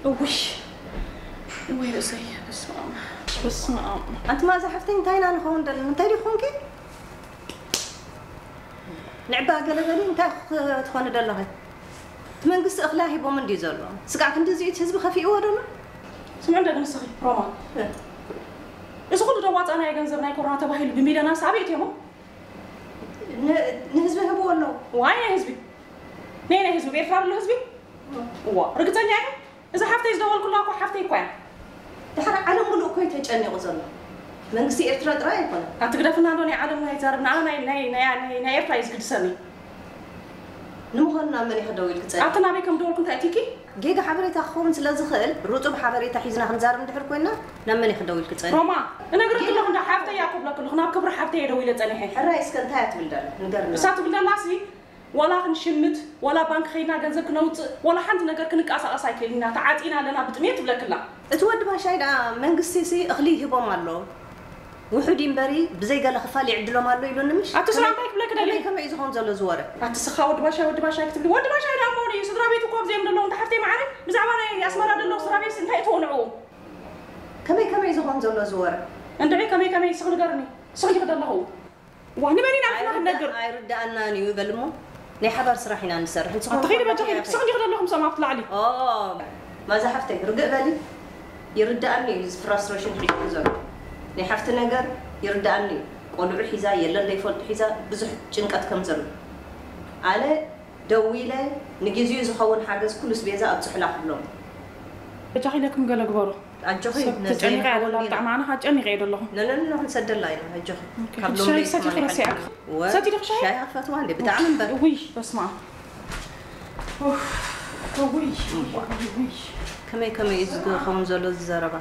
እውይ እወይ ርእሰይ በስመ ኣብ በስመ ኣብ ኣንቲ ማዛ ሓፍተይ እንታይ ኢና ንኸውን ዘለና እንታይ ዲኹንኪ ንዕባ ገለበሊ እንታይ ክትኾኒ ደለኺ እቲ መንግስቲ እኽላ ሂቦም እንዲ ዘሎ ስጋዕ ክንዲ ዝኢት ህዝቢ ከፊእዎ ደሎ ስምዕ እንደ ንስኺ ሮማ እዚ ኩሉ ደዋፃናዮ ገንዘብ ናይ ኮሮና ተባሂሉ ብሚልዮናት ሳዕቤት እዮሞ ንህዝቢ ህብዎ ኣለዉ ዋይ ናይ ህዝቢ ናይ ናይ ህዝቢ ብኤርትራ ዘሎ ህዝቢ እዋ ርግፀኛ እየ እዛ ሓፍተይ ዝደወልኩላ እኮ ሓፍተይ እኳ እያ ድሓር ዓለም ሙሉእ እኮ እዩ ተጨኒቑ ዘሎ መንግስቲ ኤርትራ ጥራይ ኣይኮነ ኣቲ ግደፍና እንዶ ናይ ዓለም ናይ ዛረብ ንዓና ናይ ናይ ናይ ናይ ኤርትራ እዩ ዝግድሰኒ ንምዃኑ ናብ መን ኢኺ ደዊልኪ ፀኒ ኣብቲ ናበይ ከም ደወልኩ እንታይ እቲኪ ጌጋ ሓበሬታ ክኸውን ስለ ዝኽእል ርጡብ ሓበሬታ ሒዝና ክንዛረብ እንድሕር ኮይና ናብ መን ኢኺ ደዊልኪ ፀኒ ሮማ እነግረኪ ኣለኹ እንዳ ሓፍተይ እያ ክብለኪ ኣለኹ ናብ ክብሪ ሓፍተይ እየ ደዊለ ፀኒሐ ሕራይ እስከ እንታይ እያ ትብል ደላ ንገርና እሳ ትብል ደላሲ ዋላ ክንሽምት ዋላ ባንክ ከይድና ገንዘብ ክነውፅእ ዋላ ሓንቲ ነገር ክንቀሳቐስ ኣይክእልን ኢና ተዓፂና ኣለና ብጥሜት ትብለክላ እቲ ወዲ ባሻይ ደኣ መንግስቲ ሲ እኽሊ ይህቦም ኣሎ ውሑድ እምበሪ ብዘይ ገለ ክፋል ይዕድሎም ኣሎ ኢሉኒ ምሽ ኣቲ ስራ እንታይ ክብለክ ደሊ ከመይ ከመይ እዩ ዝኸውን ዘሎ ዝወረ ኣቲ ስኻ ወዲ ባሻይ ወዲ ባሻይ ክትብሊ ወዲ ባሻይ ደኣ መሆኑ እዩ ስድራ ቤት እኮ ኣብዚኦም ዘለዉ እንተ ሓፍተይ ማዓረ ብዛዕባ ናይ ኣስመራ ዘለዉ ስድራ ቤት እንታይ እትወንዕዎ ከመይ ከመይ ዝኸውን ዘሎ ዝወረ እንድዒ ከመይ ከመይ ስኽ ንገርኒ ስኽ ይኽደለኹ ዋ ንመን ኢና ንሕና ክንነግር ኣይርድኣናን እዩ በል እሞ ናይ ሓባር ስራሕ ኢና ንሰርሕ ንስኹም ኣትኸይዲ በጃኺ ስኽንዲ ክደለኹም ሰም ኣብቲ ላዕሊ ማዛ ሓፍተይ ርግእ በሊ ይርድኣኒ እዩ እዚ ፍራስትሬሽን ሒዝኩ ዘሎ ናይ ሓፍቲ ነገር ይርድኣኒ እዩ ቆልዑ ሒዛ የለን ዘይፈልጡ ሒዛ ብዙሕ ጭንቀት ከም ዘሎ ኣነ ደዊለ ንግዚኡ ዝኸውን ሓገዝ ኩሉስ ቤዛ ኣብፅሑላ ክብሎም በጃኺ ኢለኩም ገለ ግበሩ ኣጆኺ ሰብ ነዚ ተጨኒቐ እያ ደላ ዘይኸውን ብጣዕሚ ኣነ ከዓ ጨኒቐ እየ ደለኹ ነለና ክንሰደላ ኢና ኣጆኺ ኦኬ፣ ካብ ሕጂ ሎሚ ሻሂ ለይቲ ሰቲኺ ትማሊ ረሲዐ ሓሊፉ። ወ-፣ ሰቲኺ ሻሂ? ሻሂ ኣፈትዋ እንዴ ብጣዕሚ እምበር ውይ በስመ ኣብ ኡፍ፣ ውይ፣ ውይ፣ ውይ። ከመይ ከመይ እዩ ዝኸውን ዘሎ እዚ ዘረባ